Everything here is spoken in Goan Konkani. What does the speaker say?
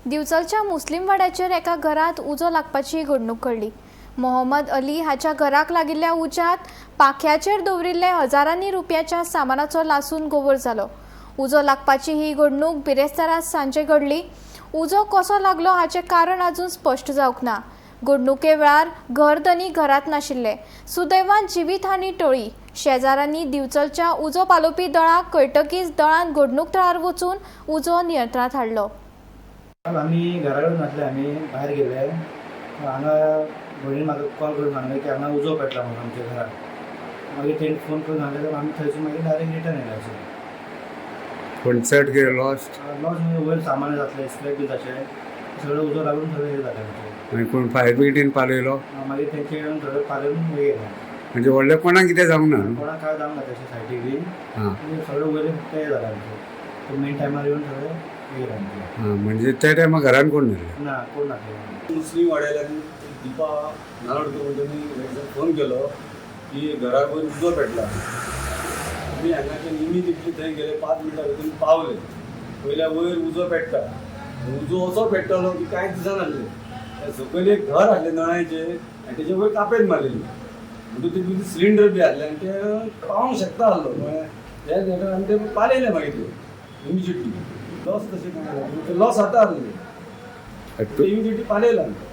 दिवचलच्या मुस्लीम वाड्याचेर एका घरांत उजो लागपाची घडणूक घडली. मोहम्मद अली हाच्या घराक लागिल्ल्या उज्यांत पाख्याचेर दवरिल्ले हजारांनी रुपयाच्या सामानाचो लासून गोबर जालो. उजो लागपाची ही घडणूक बिरेस्तारा सांजे घडली. उजो कसो लागलो हाचें कारण अजून स्पश्ट जावंक ना. घडणुके वेळार घरधनी घरांत नाशिल्ले. सुदैवान जिवीतहानी टळ्ळी. शेजाऱ्यांनी दिवचलच्या उजो पालोवपी दळाक कळटकीच दळान घडणूक थळार वचून उजो नियंत्रणांत हाडलो. आमी घरा कडेन नासले, आमी भायर गेले. हांगा भयणीन म्हाका कॉल करून सांगलें की हांगा उजो पेटला म्हणून आमच्या घराक. मागीर तेणी फोन करून सांगलें तर आमी थंयसून मागीर डायरेक्ट रिटर्न येयले अशें. पण चड कितें लॉस? लॉस म्हणजे वयर सामान जातलें, स्क्रॅप बी जाशें सगळें उजो लागून सगळें हें जालें आमचें. मागीर कोण फायर ब्रिगेडीन पालयलो? मागीर तेंचे कडेन सगळें पालोवन हें गेलें. म्हणजे व्हडलें कोणाक कितें जावंक ना न्हू? कोणाक काय जावंक ना तशें सायडीक बी. हां. सगळें वयर फक्त हें जालें आमचें, मेन टायमार येवन सगळें हें गेलें आमचें. हां, म्हणजे त्या टायमार घरान कोण नासले? ना, कोण नासलें. मुस्लीम वाड्याल्यान दीपा नारोडकर म्हणून त्यांनी फोन केलो की घरा वयर उजो पेटला. आमी हांगाच्यान इमिजिएटली थंय गेले, 5 मिनटां भितर पावले. पयल्या वयर उजो पेट्टा, उजो असो पेट्टालो की कांय दिसनासलें. सकयल एक घर आसलें नळ्याचें आनी तेजे वयर कापेत मारलेली, म्हणटूच ते भितर सिलिंडर बी आसले आनी ते पावोंक शकता आसलो. म्हळ्यार हे आमी ते पालयले मागीर ते इमिजिएटली. लॉस तशें कांय जालें, लॉस जाता आसले, इमिजिएटली पालयला आमी.